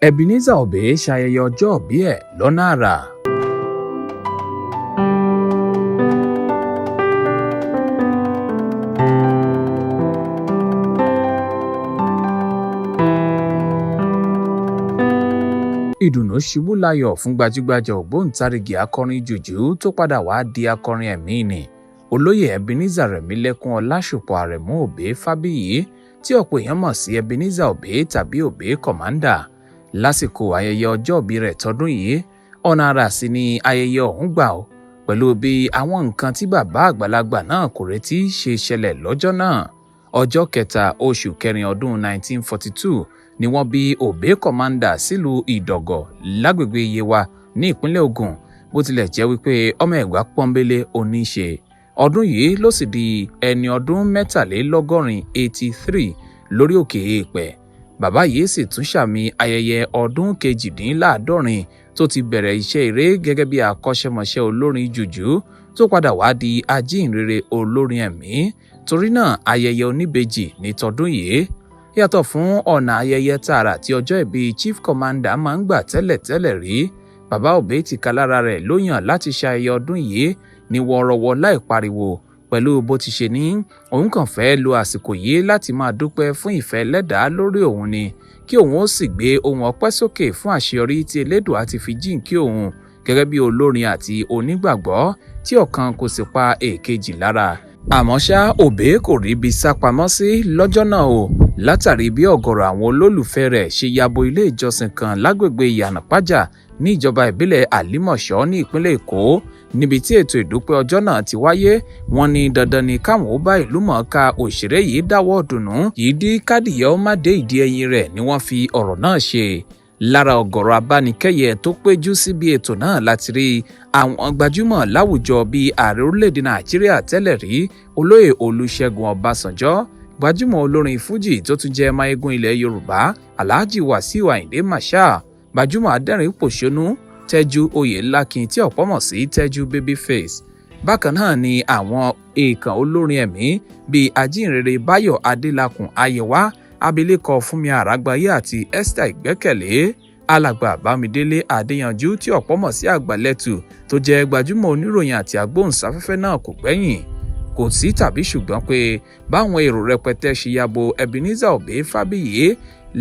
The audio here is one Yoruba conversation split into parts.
Ebenezer Obey ṣayẹyẹ ọjọ́òbí ẹ̀ lọ́nà àrà. Ìdùnnú ṣubú layọ̀ fún gbajúgbajà ògbóǹtarìgì akọrin jùjú tó padà wàá di akọrin ẹ̀mí ni, Olóyè Ebenezer Rẹ̀mílẹ́kún Ọlásùpọ̀ Àrẹ̀mú Obey Fábíyì, tí ọ̀pọ̀ èèyàn mọ̀ sí Ebenezer Obey tàbí Obey Commander. Lásìkò ayẹyẹ ọjọ́òbí rẹ̀ tọdún yìí, ọ̀nà àrà sì ni ayẹyẹ ọ̀hún gbà ó, pẹ̀lú bí àwọn nǹkan tí bàbá àgbàlagbà náà kò retí ṣe ṣẹlẹ̀ lọ́jọ́ náà. Ọjọ́ 3 oṣù kẹrin ọdún 1942 ni wọ́n bí Obey Commander sílùú Ìdọ̀gọ̀ lágbègbè Yewa ní ìpínlẹ̀ Ògùn, bó tilẹ̀ jẹ́ wípé ọmọ Ẹ̀gbá pọ́nbélé oníṣe. Ọdún yìí ló sì di ẹni ọdún 83 83 lórí òkè èèpẹ̀. Bàbá yìí sì tún ṣàmì ayẹyẹ ọdún 78 tó ti bẹ̀rẹ̀ iṣẹ́ eré gẹ́gẹ́ bí akọ́ṣẹ́mọṣẹ́ olórin jùjú tó padà wá di ajínrere olórin ẹ̀mí. Torí náà, ayẹyẹ oníbejì ní tọdún yìí yàtọ̀ fún ọ̀nà ayẹyẹ tààrà tí ọjọ́ ìbí Chief Commander máa ń gbà tẹ́lẹ̀tẹ́lẹ̀ rí. Bàbá Obey tìkálára rẹ̀ ló yàn láti ṣayẹyẹ ọdún yìí ní wọ́ọ́rọ́wọ́ láì pariwo, pẹ̀lú bó ti ṣe ní òun kàn fẹ́ lo àsìkò yìí láti máa dúpẹ́ fún ìfẹ́ ẹlẹ́dàá lórí òun ni, kí òun ó sì gbé ohùn ọpẹ́ sókè fún àṣeyọrí tí Elédùà ti fi jíǹkí òun gẹ́gẹ́ bí olórin àti onígbàgbọ́ tí ọ̀kan kò sì pa èkejì lára. Àmọ́ ṣá, Obey kò ríbi sá pamọ́ sí lọ́jọ́ náà o, látàrí bí ọ̀gọ̀rọ̀ àwọn olólùfẹ́ rẹ̀ ṣe yabo ilé ìjọsìn kan lágbègbè Ìyànàpájà ní ìjọba ìbílẹ̀ Àlímọ̀ṣọ́ ní ìpínlẹ̀ Èkó, níbi tí ètò ìdúpẹ́ ọjọ́ náà ti wáyé. Wọ́n ní dandan ni káwọn ó bá ìlú mọ̀ọ́ká òṣèré yìí dáwọ́ dùnú yìí dí kádìyẹ ó má dé ìdí ẹyin rẹ̀ ni wọ́n fi ọ̀rọ̀ náà ṣe. Lára ọ̀gọ̀rọ̀ abánikẹ́yẹ tó péjú síbi ètò náà láti rí àwọn gbajúmọ̀ láwùjọ bíi ààrẹ orílẹ̀-èdè Nàìjíríà tẹ́lẹ̀ rí, Olóyè Olúṣẹ́gun Ọbásanjọ́, gbajúmọ̀ olórin Fújì tó tún jẹ́ máyégún ilẹ̀ Yorùbá, Alhaji Wasiu Ayinde Marshal, gbajúmọ̀ adẹ́rìn pòṣónú Tẹ́jú Oyèlákin tí ọ̀pọ̀ mọ̀ sí Tẹ́jú Babyface. Bákan náà ni àwọn èèkàn olórin ẹ̀mí bíi ajínrere Báyọ̀ Adélakùn Ayẹwà, abilékọ Fúnmi Àràgbáyé àti Esther Ìgbẹ́kẹ̀lé, alàgbà Bámidélé Adéyanjú tí ọ̀pọ̀ mọ̀ sí Àgbàlẹ́tù tó jẹ́ gbajúmọ̀ oníròyìn àti agbóhùnsáfẹ́fẹ́ náà kò gbẹ́yìn. Kò sí tàbí ṣùgbọ́n pé báwọn èrò rẹpẹtẹ ṣe yabo Ebenezer Obey Fábíyì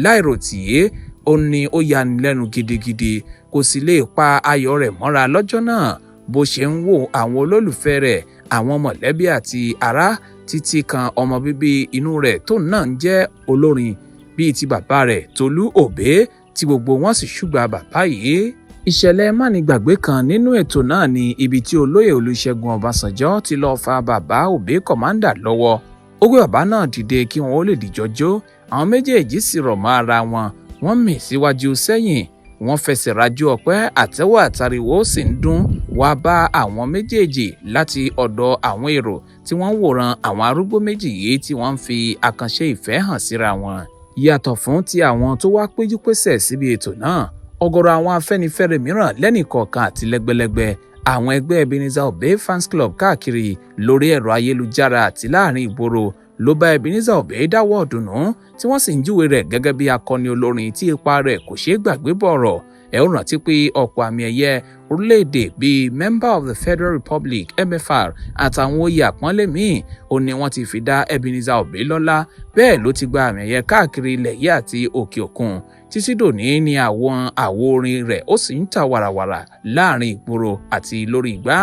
láìròtìyé ó ní ó yanilẹ́nu gidigidi, kò sì lè pa ayọ̀ rẹ̀ mọ́ra lọ́jọ́ náà bó ṣe ń wo àwọn olólùfẹ́ rẹ̀, àwọn mọ̀lẹ́bí àti ará, títí kan ọmọ bíbí inú rẹ̀ tó náà ń jẹ́ olórin bíi ti bàbá rẹ̀ Tolú Obey, tí gbogbo wọn sì ṣùgbà bàbá yìí. Ìṣẹ̀lẹ̀ mánigbàgbé kan nínú ètò náà ni ibi tí Olóyè Olúṣẹ́gun Ọbásanjọ́ ti lọ́ọ́ fa bàbá Obey Commander lọ́wọ́. Ó gbé bàbá náà dìde kí wọn ó lè dìjọ jó. Àwọn méjèèjì sì rọ̀ mọ́ ara wọn, wọ́n mì síwájú sẹ́yìn, wọ́n fẹsẹ̀ rajó ọpẹ́, àtẹ́wọ́ àtàríwó sì ń dún wá bá àwọn méjèèjì láti ọ̀dọ̀ àwọn èrò tí wọ́n ń wòran àwọn arúgbó méjì yìí tí wọ́n ń fi àkànṣe ìfẹ́ hàn síra wọn. Yàtọ̀ fún ti àwọn tó wá péjúpésẹ̀ síbi ètò náà, ọ̀gọ̀rọ̀ àwọn afẹ́nifẹ́re mìíràn lẹ́nìkọ̀ọ̀kan àti lẹ́gbẹ́lẹ́gbẹ́, àwọn ẹgbẹ́ Ebenezer Obey Fans Club káàkiri lórí ẹ̀rọ ayélujára àti láàrin ìgboro ló bá Ebenezer Obey dáwọ́ ọ̀dùnnú, tí wọ́n sì ń júwe rẹ̀ gẹ́gẹ́ bí akọni olórin tí ipa rẹ̀ kò ṣeé gbàgbé bọ̀rọ̀. Ẹ ó rántí pé ọ̀pọ̀ àmì ẹ̀yẹ orílẹ̀-èdè bíi Member of the Federal Republic MFR àtàwọn oyè àpọ́nlé míì ó ní wọ́n ti fi dá Ebenezer Obey lọ́lá. Bẹ́ẹ̀ ló ti gba àmì ẹ̀yẹ káàkiri ilẹ̀ yìí àti òkè òkun. Títí dòní ni àwọn àwo orin rẹ̀ ó sì ń ta wàràwàrà láàrin ìgboro àti lórí igbá.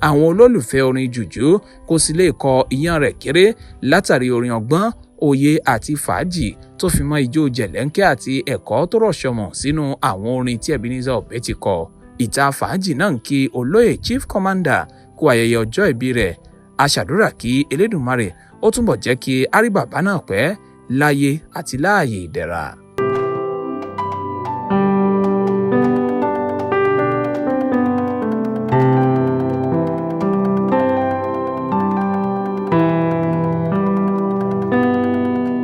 Àwọn olólùfẹ́ orin jùjú kò sì lè kọ iyán rẹ̀ kéré látàrí orin ọgbọ́n, òye àti fàájì tó fi mọ́ ijó jẹ̀lẹ́ńkẹ́ àti ẹ̀kọ́ tó rọ̀ṣọ̀mọ̀ sínú àwọn orin tí Ebenezer Obey ti kọ. Ìta fàájì náà ń kí Olóyè Chief Commander kú ayẹyẹ ọjọ́ ìbí rẹ̀. A ṣàdúrà kí Elédùmarè ó túnbọ̀ jẹ́ kí á rí bàbá náà pẹ́ láyé àti láàyè ìdẹ̀ra.